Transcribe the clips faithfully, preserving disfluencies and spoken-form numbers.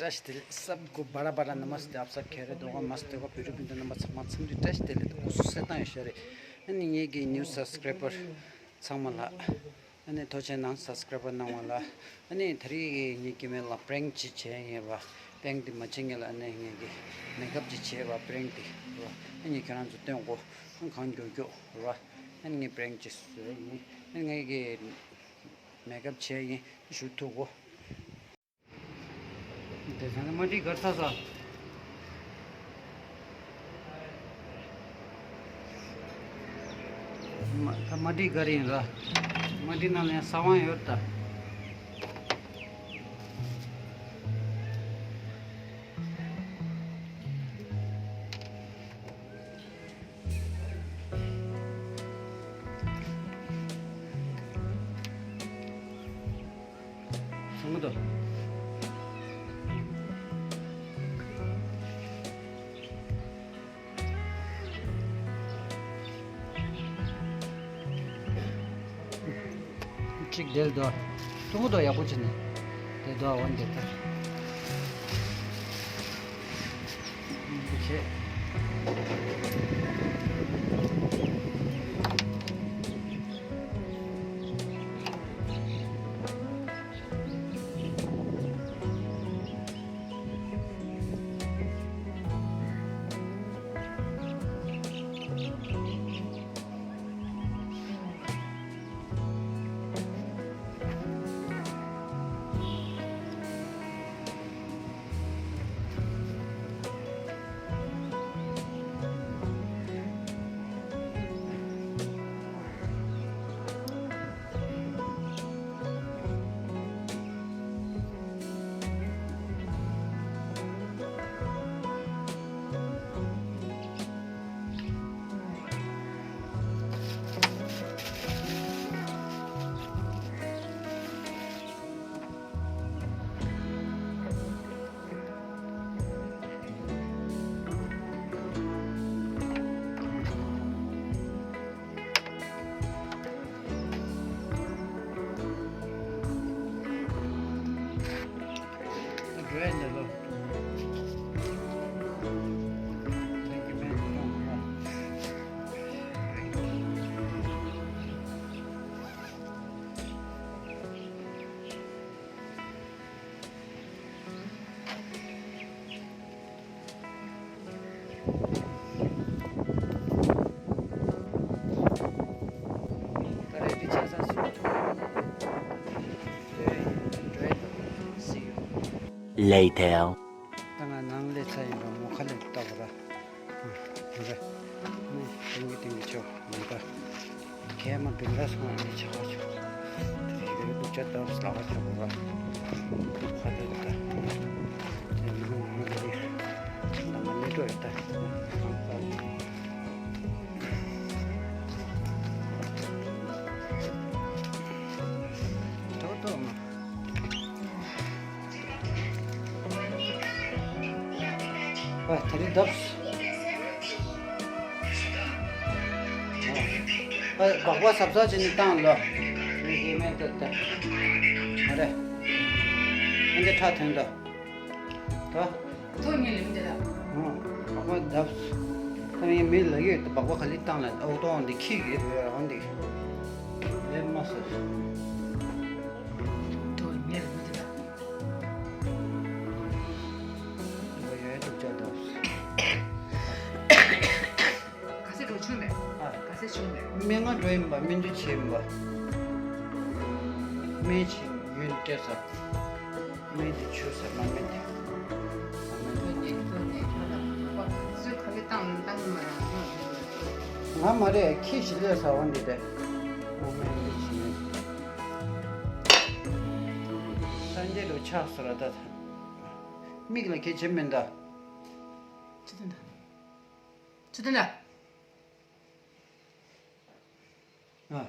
བཀྲ་ཤིས་བདེ་ལེགས། སབ་གོ་བ་ར་བ་ར། ན་མ་སྟེ་ཨབ་སབ་ཁེ་རེ་དོ་ག་མ་སྟེ་ག་བོད་རིགས་སྤུན་ཟླ་རྣམ་པ་ཚང་མ་འཚམས་འདྲི་བཀྲ་ཤིས་བདེ་ལེགས། སྐུ་གཟུགས་གསལ་ཐང་ཡོད་ཤག་རེད། ཨ་ནི་ངེད་ཀྱི་ནིའུ་སབ་སི་ཀ་རའི་བར་ཚང་མ་ལ་ཨ་ནི་ཐུགས་རྗེ་གནང་། སབ་སི་ཀ་རའི་བར་གནང་བ་ལ། ཨ་ནི་ད་རེས་ངེད་ཀྱི་མེད་ལ་པེ་རེངྐ་ཅིག་བྱས་ཡིན་པ། པེ་རེངྐ་དེ་མ་བྱེད་ངེད་ལ་ཨ་ནི་ངེད་ཀྱི་མེག་ཨབ་ཅིག་བྱས་པ་པེ་རེངྐ་དེ་རོ། ཨ་ནི་ཁྱེད་རང་ཚོ་སྟོན་གོ། ཨ་གང་མགྱོགས་མགྱོགས་རོ། ཨ་ནི་ངས་པེ་རེངྐ་ཅིག་བཟོས་ཡིན། ཨ་ནི་ངེད་ཀྱི་མེག་ཨབ་བྱས་ཡིན། ཞུ་ཐུབ་གོ། དེ་ཚང་མ་དམར་ཁྲིད་སྒར་ཚར་སོང་། མ་ད་དམར་ཁྲིད་སྒར་ཡིན་ར། དམར་ཁྲིད་ནང་ལ་ཡང་ས་བོན་ཡོད་ད། སོང་གི་འདུག་གཅིག་དེར་འདུག་སོང་གི་འདུག་ཡག་པོ་བྱས་ནས་དེ་འདུག་འོན་ཏེ་ད། Later. ད་ང་ནང་ལས་ཚ་ཡིན་པ་མོ་ཁ་ལས་ལྟ་བ་ར། ཨ་ར། ནི་ཏིང་གི་ཏིང་གི་ཆོ་མི་འདྲ། ཁྱེད་མ་བིང་ར་སོང་ནི་ཆ་བ་ཆོ། དེ་རིགས་སྡུག་ཅག་ཏབ་ལ་བ་ཆོ་གོ་ར། ཁ་ཏོ་ད། དེ་མི་ནུ་མ་མ་དེ་རིགས། ད་མ་ནི་ཏོ་ཡོད་ད། ཏོ་ཏོ་མ། ཨ། དེ་རིང་བརྡབས། ཨ། སྦག་སྦག་ཟབ་ཟབ་བྱས་ནས་བཏང་ལོ། མི་ཤེས་མེད་ལྟ་ལྟ། ཨ་རེ། ཨ་འདི་ཁྲག་ཐོན་ད། ད། ཐོ་ཉིད་ལེམ་དེ་ལ། ཨ། སྦག་སྦག་བརྡབས། ད་ངས་མི་ལ་ཡོད་ད། སྦག་སྦག་ག་ལེ་བཏང་ལ། ཨོ་ཏོ་འདི་ཁྱི་གི་རང་འདི། ལེམ་མ་སོ། ཐོ་ཉིད་ལེམ་དེ་ལ། འོ་ཡོད་འདུག་ཅག་འདུག་ག་ཚད་འགྲོ་ཆུང་མེད། ཨ། ག་ཚད་ཆུང་མེད། སྨན་ང་འགྲོ་ཡིན་པ། སྨན་བཅོས་བྱེད་ཡིན་པ། སྨན་བྱེད་ཡུན་སྤྲད་ས། སྨན་དེ་བྱུག་ས་མ་སྨན་དེ། སྨན་དེ་ཚོ་ག་ལེ་བཏང་བཏང་གི་མ་རེད། ང་མ་རེད། ཁྱི་ཞིག་ལས་ས་འོ་འདི་དེ། མ་སྨན་དེ་བྱེད་ཡིན། སངས་རྒྱས་ལོ་ཆགས་སོ་ར་ད། མིག་ལ་གལ་ཆེ་མིན་ད། ཆི་དོན་ད། ཆི་དོན་ད། ཨ།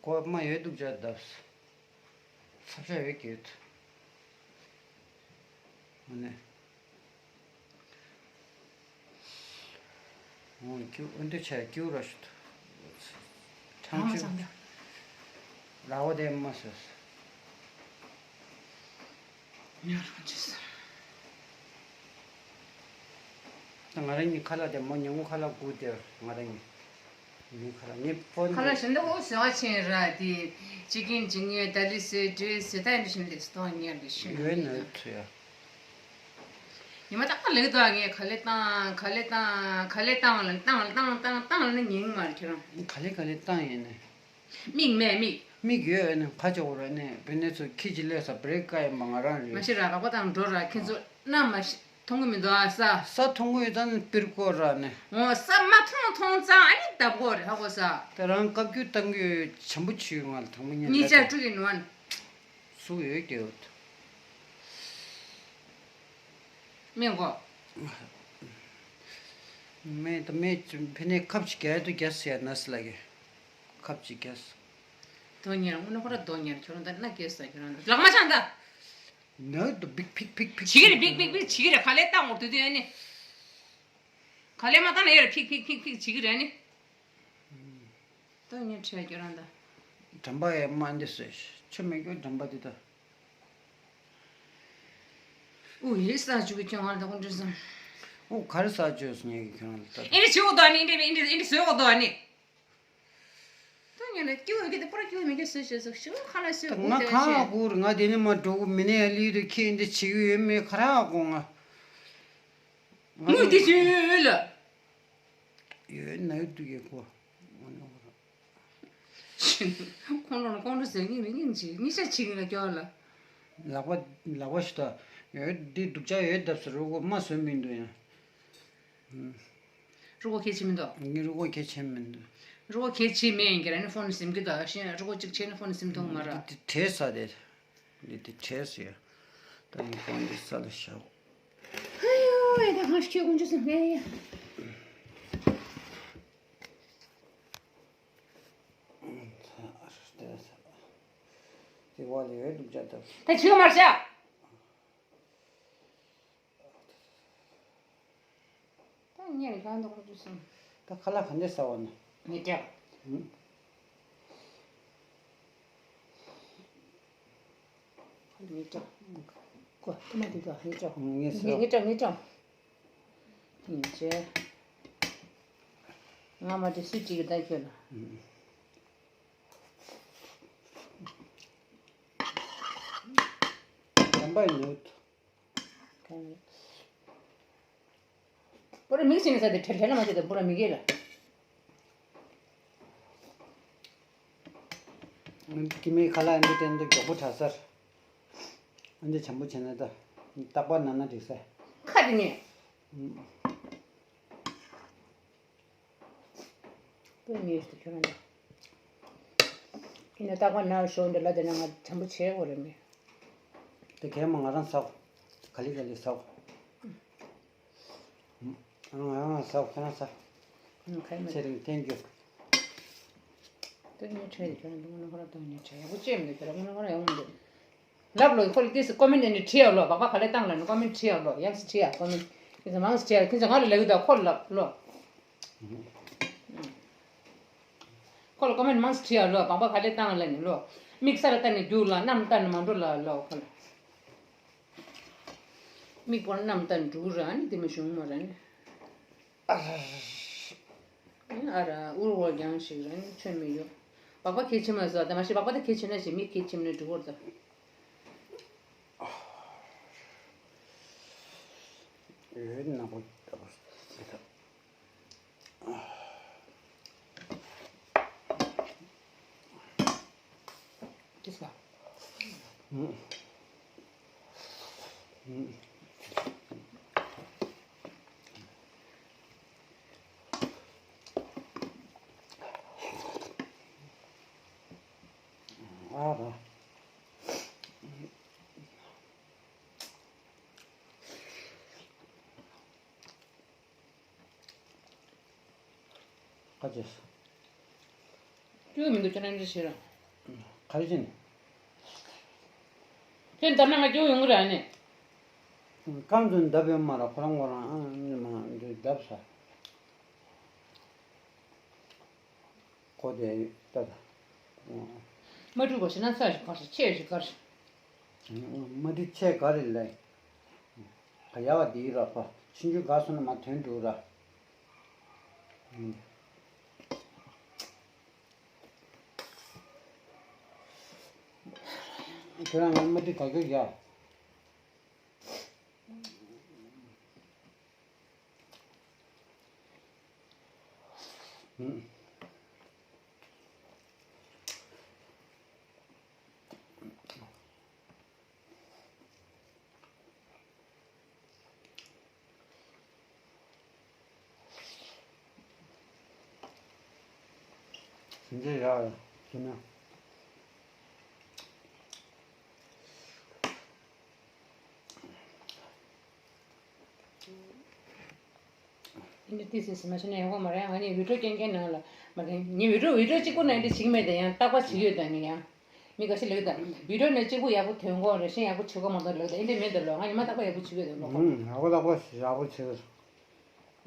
ཀོ་མ་ཡོད་འདུག་ཅག་བརྡབས། ཚབ་ཤ་ཡོད་ཀྱི་ཡོད། ཨ་ནི། འོ་ཀྱུ་ཨ་འདི་ཆ་ཀྱུ་ར་ཤུ་ཐུ། ཁྲང་ཆུ། ར་བ་དེ་མ་སོས། ད་ང་རང་གི་ཁ་ལག་དེ་མོ་ཉིན་གུང་ཁ་ལག་དགུ་དེ་ང་རང་གི་མི་ཁ་ལག་ངའི་ཕོན་ཁ་ལག་གཞན་དག་ཟ་བ་ཆེན་ར་དེ་ཅི་ཀིན་ཇི་ངའི་ད་ལི་སེ་ཏྲེ་སེ་ད་འདི་བཞིན་ལས་སྟོང་ཉར་ལས་ཤུ་ཡོད་ན་ཡོད་ཐུ་ཡ། ཉི་མ་ད་ལེགས་དོ་ངས་ག་ལེ་བཏང་ག་ལེ་བཏང་ག་ལེ་བཏང་ལ་བཏང་ལ་བཏང་བཏང་བཏང་ལ་ནི་ཉིན་མར་ཁྱེད་རང་། ག་ལེ་ག་ལེ་བཏང་ཡིན་ནི། མིག་མེད་མིག་མིག་ཡོད་ནི་ཁ་ཅོག་ར་ནི་བི་ནེ་ཚོ་ཁྱི་ཅི་ལས་ས་བྲེག་ཀ་ཡིན་པ་ང་རང་རེད། མ་ཤི་ར་བ་གོ་དང་འགྲོ་ར་ཁྱེད་ཚོ་ན་མ་ཤི་མཐོང་གི་མི་འདུག་ཨ་ས། ས་མཐོང་གི་ཡོད་ཙང་ནི་པིར་གོ་ར་ནི། འོ་ས་མ་མཐོང་མཐོང་ཙང་ཨ་ནི་བརྡབ་གོ་རེད་ཧ་གོ་ས། དེ་རང་བཀའ་བཀྱོན་བཏང་གི་ཡོད་བྱམས་པོ་བྱེད་ཡོད་ང་ལ་དང་པོ་ཉིད་གཉིས་ལ་ཆ་དཀྲུག་གི་ནོ་ཨ་ནི། སུ་ཡོད་ཀྱི་ཡོད། མི་གོ། མེད་ད་མེད་ཕི་ནས་ཁབ་ཅིག་རྒྱག་ཏུ་རྒྱག་ཟེར་ན་སི་ལ་གི། ཁབ་ཅིག་རྒྱག་སྡོ་ཉེར་དངོས་གནས་ཁོ་ར་རྡོ་ཉེར་ཁྱོད་རང་ད་ན་རྒྱག་ས་ཁྱོད་རང་ལག་མ་ཆང་ད། ནག་ཏུ་བིག་ཕིག་ཕིག་ཕིག་བྱེད་ཀྱི་རེད་བིག་བིག་བིག་བྱེད་ཀྱི་རེད་ག་ལེ་བཏང་འོང་དུས་དུས་ཨ་ནི། ག་ལེ་མ་བཏང་ན་ཡོད་རེད་ཕིག་ཕིག་ཕིག་ཕིག་བྱེད་ཀྱི་རེད་ཨ་ནི། ད་ངས་ཁྲལ་སྐྱོར་རང་ད། དྲན་པ་ཡས་མ་འདི་ཟེར། ཆུ་མེད་རྒྱུ་དྲན་པ་འདི་ད། ཨུ་ཡེ་ས་བཅུ་གི་ཁྱོད་ང་ལ་ད་ཀུན་འདྲི་སོང་། ཨུ་ག་རེ་ས་བཅུ་སོང་ངས་ཀྱི་ཁྱོད་ང་ལ་ད། ཨེ་འདྲི་བྱེད་འོག་ཏོ་ཨ་ནི་ཨེ་འདྲི་ཨེ་འདྲི་ཨེ་འདྲི་བཟོས་འོག་ཏོ་ཨ་ནི། ད་ངས་ལ་སྐྱུ་འོད་ཀྱི་ད་པུ་ར་སྐྱུ་མི་སྐྱུ་ཟོས་བྱས་སོ་ཞུ་ཁ་ལ་ཟོས་ད་གུ་ང་དེ་གང་ལ་ཤེས། གུར་ང་དེ་ནི་མ་འགྲོ་གུ་མི་ནས་ལི་དུ་ཁྱེད་འདི་བྱེད་གི་ཡོད་མེད་ག་རེ་ཧ་གོ་ང་། ང་མུ་དེ་ཅི་ཡོད་ལ། ཡོད་ན་ཡོད་དུ་ཡོད་གོ། ཁོང་རང་ཁོང་ཁྲོ་ཟེར་གྱིན་རེད་གྱིན་བྱེད་གཉིས་ཆ་བྱེད་གྱིན་ལ་སྐྱོ་ལ། ལག་པ་ལག་པ་ཞིག་ད་ཡོད་འདི་སྡུག་ཅག་ཡོད་བརྡབ་སོ་རུ་གོ་མ་བཟོད་མི་འདུག་ཡང་། རུ་གོ་གལ་ཆེ་མི་འདུག་ངའི་རུ་གོ་གལ་ཆེ་མི་འདུག་རུ་གོ་གལ་ཆེ་མེད་ཡིན་གྱི་ར་ནི་ཕོན་ཟིན་གྱི་འདུག་ཤེས་རུ་གོ་གཅིག་ཆེ་ནི་ཕོན་ཟིན་ཐུབ་མ་ར། འདི་དེ་བྲེས་ས་དེ། འདི་དེ་བྲེས་ས་ཡ། ད་ངའི་ཕོན་འདི་ས་ལ་བཞག་ཨ་ཡོ་ཨེ་ད་ང་ཤི་ཁྱོད་ཀུན་ཅི་སོང་ཨེ་ཡ། དེ་བ་ལས་འོས་སྡུག་ཅག་ཐབས། ད་ཁྱོད་མར་བཞག་ད་ངས་གང་འདུག་གོ་དུས་སོང་། ད་ཁ་ལག་ག་འདྲས་ཟ་བ་ན། ངས་སྤྲད། ངས་སྤྲད། ཀོ་ཐ་མ་དེ་ད་ངས་སྤྲད། ངས་ངས་སྤྲད་ངས་སྤྲད། ངས་སྤྲད། ངས་སྤྲད། ང་མ་དེ་སུས་ཅིག་གི་ད་ཁྱོད་ལ། བྱམས་པ་ཡིན་ནོ། པོ་ར་མིག་ཅིག་ནས་ས་དེ་ཁྲེལ་ཁྲེལ་ལ་མ་བྱེད་དང་པོ་ར་མིག་གེ་ལ། ཀི་མའི་ཁ་ལག་འདི་སྟེང་དུ་མགྱོགས་པོ་དྲག་སར། འདི་བྱམས་པོ་བྱས་ན་ད། རྟག་པར་ན་ན་འགྲིག་ས། ཁ་དེ་ཉོས། པོ་ཉོས་སུ་ཁྱོད་རང་ད། ཁྱེད་ནས་རྟག་པར་ན་ཤོག་འདི་ལ་དེ་ན་ང་བྱམས་པོ་བྱས་གོ་རེད་མེད། དེ་གས་མ་ང་རང་ཟ་གོ། ག་ལི་ག་ལི་ཟ་གོ། ང་རང་ཟ་ཁྱེད་རང་ཟ། ཁ་མ་ཚེ་རིང་thank you། སྟོན་ཉེ་ཁྲེལ་ཁྱོད་རང་དུ་ང་ཁོ་ར་སྟོན་ཉེ་ཁྲེལ་ཡག་པོ་ཅེས་མི་འདུག་ཁྱོད་རང་ང་ཁོ་ར་ཡོང་མི་འདུག་ལབ་ལོ་ཁོ་ལ་ཏིས་ཀོ་མེན་ཊི་ནས་བྲིས་ཡག་ལོ་བག་པ་ག་ལེ་བཏང་ལ་ནི་ཀོ་མེན་ཊི་བྲིས་ཡག་ལོ་ཡག་སི་བྲིས་ཡག་ཀོ་མེན་ཊི་ཏིས་མང་སི་བྲིས་ཡག་ཁྱེད་ཚོ་ང་ལ་ལབ་ཡོད་ད་ཁོ་ལ་ལབ་ལོ། ཁོ་ལ་ཀོ་མེན་ཊི་མང་སི་བྲིས་ཡག་ལོ་བག་པ་ག་ལེ་བཏང་ལ་ནི་ལོ། མིག་ས་ལ་ལྟ་ནས་རྒྱུག་ལ་གནམ་ལྟ་ནས་མ་འགྲོ་ལ་ལོ་ཁོ་ལ། མིག་པོ་གནམ་ལྟ་ནས་འགྲོ་གི་ར་ནི་དེ་མི་ཤོང་མ་ར་ནི། ཨ་ར་ཨུར་བོ་རྒྱང་ཞིག་ར་ནི་ཆོད་མི་ཡོད། སྦག་སྦག་གལ་ཆེ་མ་ཟ་ད་མ་ཤེས་སྦག་སྦག་ད་གལ་ཆེ་ན་ཞེས་མིག་གལ་ཆེ་མ་ནི་འགྲོ་གི་ར་ད། ཡོད་ནག་པོ་ལྟ་བུ་ཟེར་ད། ཅི་ཟ། ཨ་ར། ཁ་ཅེས། སྐྱོ་མི་འདུག་ཁྱེད་རང་འདྲ་བྱེད་ར། ག་རེ་བྱེད་ནས། ཁྱོད་འདབ་ན་ང་སྐྱོ་ཡོང་གི་ར་ནི། རྐང་དུ་འདབ་ཡོད་མ་ར་ཁོ་རང་ཁོ་རང་ཨང་ནི་མ་འདི་འདབ་ས། ཁོ་དེ་ལྟ་ད། མ་འགྲུབ་པ་ཞིག་ན་ས་ཞིག་གར་ཞིག་ཆས་ཞིག་གར་ཞིག་མ་འདི་ཆས་ག་རེ་ལས། ག་ཡ་བ་འདི་ར་ཕ་ཆུང་ཆུང་ག་སོང་ན་མ་ཐོན་འགྲོ་ར། ཁྱོད་རང་ང་མ་འདི་ག་གི་ཡ། ཟིན་རྗེས་ཡག་ཡོད་ན། འདི་ཏི་སི་སི་མ་ཤེས་ན་ཡོང་གི་མ་རེད། ང་གཉིས་བི་ཌིའོ་རྐྱང་རྐྱང་ནང་ལ་མ་རེད། ངས་བི་ཌིའོ་བི་ཌིའོ་གཅིག་པོ་ནང་འདི་བྱེད་ཀྱི་མེད་དེ། ཡང་རྟག་པར་བྱེད་ཀྱི་ཡོད་ད། ངས་ཡང་མི་འགའ་ཤས་ལབ་ད། བི་ཌིའོ་ནང་གཅིག་པོ་ཡག་པོ་ཐོན་གོ་རེད། གཞན་ཡག་པོ་བྱེད་གོ་མ་གཏོགས་ལབ་ད། འདི་འདྲ་མེད་ད་ལོ། ང་ཉི་མ་རྟག་པར་ཡག་པོ་བྱེད་ཀྱི་ཡོད་ད་ལོ། ཧུམ། ཡག་པོ་རྟག་པར་ཡག་པོ་བྱེད།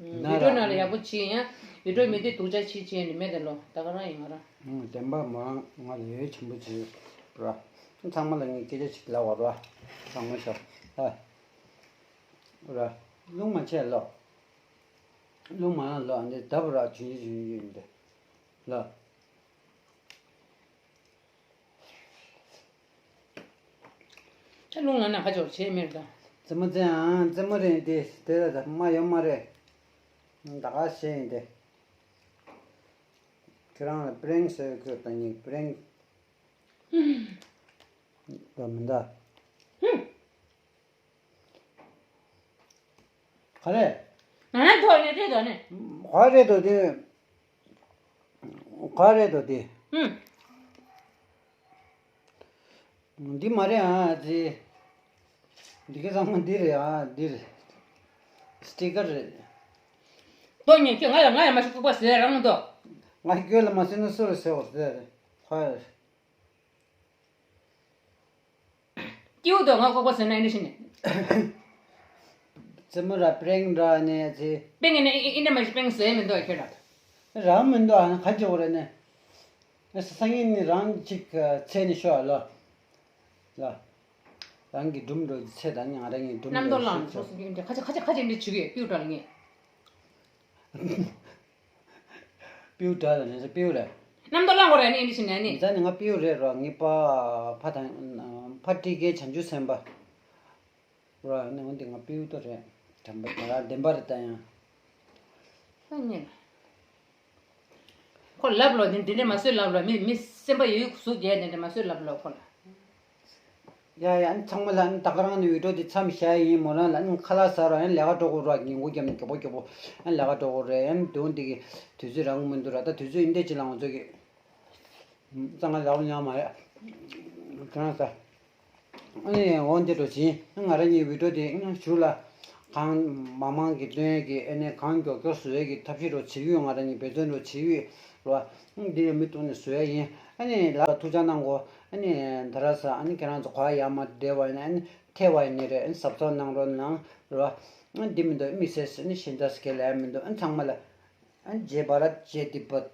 ན་བི་ཌིའོ་ར་ནང་ལ་ཡག་པོ་བྱེད། ཡང་བི་ཌིའོ་མི་དེ་སྡུག་ཅག་བྱེད་བྱེད་ནི་མེད་ད་ལོ། ད་ག་རང་ཡིན་ང་རང་། ཨང་། བདེན་པ་མོ་རང་ང་ལ་ཡིད་ཆེན་པོ་བྱེད་ར། ཚང་མ་ལ་ངས་སྐད་ཆ་ཞིག་ལབ་པ་ར། ཚང་མ་ཤོག་ཨ། ར། རླུང་མ་ཆད་ལོ། རླུང་མ་ལངས་ལོ། འདི་ལྟ་བུ་ར་བྱུང་ཡི་བྱུང་ཡི་ཡིན་ཏེ། ལ། ད་རླུང་ལངས་ན་ཁ་ཕྱོགས་བྱེད་མེད་ད། རྩེད་མོ་རྩེ་ཨང་། རྩེད་མོ་རེད་འདི། དེ་ལ་ད་མ་ཡོང་མ་རེད། ད་ག་བྱེད་ཡིན་ཏེ། ཁྱེད་རང་ལ་པྲེང་ཟེར་ཁྱོད་ད་ཉིད་པྲེང་། ད་མི་འདའ། ག་རེ། ང་ཐོག་ནས་རེད་དོ་ནི། ག་རེད་དོ་དེ། ག་རེད་དོ་དེ། ཧུམ། འདི་མ་རེད་ཨ་ཙི། འདི་ག་ཚང་མ་འདི་རེད་ཨ། འདི་རེད། སི་ཊི་ཀར་རེད། ཏོ་ཉན་ཁྱོད་ང་ལ་ང་ཡང་མ་ཤི་ལྐུགས་པ་ཟེར་རང་མི་འདུག་ང་ཁྱོད་ལ་མ་ཟེར་ན་སུ་ལ་ཟེར་བ་ཟེར། ཧ། སྐྱིད་པོ་འདུག་ང་ལྐུགས་པ་ཟེར་ན་ཨེ་འདྲ་ཞིག་ནས། རྩེད་མོ་ར་པྲེང་འདྲ་ནས་ཚེ། པེང་ནས་ཨེ་འདྲ་མ་ཞིག་པེང་ཟེར་མི་འདུག་ཁྱོད་ལ། རང་མི་འདུག་ཨ་ནི་ག་འཇོག་རེད་ནས། སང་ཉིན་ནི་རང་གཅིག་ཚེ་ནས་ཤོག་ལོ། ལ། རང་གི་སྒྲུང་འགྲོ་ཚེ་དང་ང་རང་གི་སྒྲུང་རྣམ་རྟོག་འགྲོ་ལངས་ཤོག་ཤོག་ཤོག་ཁ་ཆེ་ཁ་ཆེ་ཁ་ཆེ་འདི་བྱུག་གི་པིའུ་དྲག་ལ་ངས། པིའུ་དྲག་ལ་ནས་པིའུ་རེད། རྣམ་རྟོག་ལངས་དགོས་རེད་ནི་ཨེ་འདྲ་ཞིག་ནས་ནི། ད་ནི་ང་པིའུ་རེད་རོ། ངའི་པ་ཕ་དང་ཕ་ཏི་ཀའི་བྱང་ཆུབ་སེམས་དཔའ། རོ་ནི་འོན་ཏེ་ང་པིའུ་ཏོ་རེད། དྲན་པ་ང་རང་བདེན་པ་རེད་ད་ཡང་། ཨ་ནི། ཁོ་ལབ་ལོ་དེ་འདི་འདྲ་མ་བཟོས་ལབ་ལོ། མི་མི་སེམས་པ་ཡོད་གཟུགས་རྒྱས་དེ་འདྲ་མ་བཟོས་ལབ་ལོ་ཁོ་ལ། ཡ་ཡ་ཨ་ནི་ཚང་མ་ལ་ཨ་ནི་ད་ག་རང་ནི་བི་ཌིའོ་དེ་མཚམས་བཞག་ཡིན་མོ་རང་ལ་ཨ་ནི་ཁ་ལག་ཟ་རོགས་ཨ་ནི་ལས་ཀ་འགྲོ་དགོས་རོགས་ཉིན་གུང་རྒྱབ་ནས་མགྱོགས་པོ་མགྱོགས་པོ་ཨ་ནི་ལས་ཀ་འགྲོ་དགོས་རེད། ཨ་ནི་དུང་འདི་གི་དུས་ཚོད་རང་མི་འདུག་ར། ད་དུས་ཚོད་ཨིན་དེ་ཅི་ལ་ང་ཚོ་གི་གཙང་ང་ལའོ་ཉག་མ་རེད། ཁྱེད་རང་ས། ཨ་ནི་འོ་འདི་འགྲོ་བྱིན་ང་རང་གཉིས་བི་ཌིའོ་དེ་ཞུ་ལ། གང་མང་མང་གི་སྟོན་ཡས་ཀྱི་ཨ་ནི་གང་མགྱོགས་མགྱོགས་བཟོ་ཡས་ཀྱི་ཐབས་ཤེས་རོ་བྱེད་ཀྱི་ཡོད། ང་རང་གཉིས་འབད་བརྩོན་རོ་བྱེད་ཀྱི་ཡོད་རོ། འདི་ཡང་མི་ཐུག་ནས་བཟོ་ཡས་ཡིན། ཨ་ནི་ལ་ཐུགས་ཅག་གནང་གོ། ཨ་ནི་ད་ར་ས་ཨ་ནི་ཁྱེད་རང་ཚོ་ག་ཡར་མར་བསྡད་པ་ཡིན་ན་ཨ་ནི་ཐེ་བ་ཡིན་ནི་རེད། ཨ་ནི་གཟབ་གཟབ་གནང་རོགས་གནང་རོ། ཨ་ནི་འདི་མི་འདུག་དམིགས་བསལ་ཨ་ནི་གཞན་དག་སྐད་ལ་ཡ་མི་འདུག་ཨ་ནི་ཚང་མ་ལ། ཨ་ནི་རྗེ་བ་ར་རྗེ་ཏི་པད།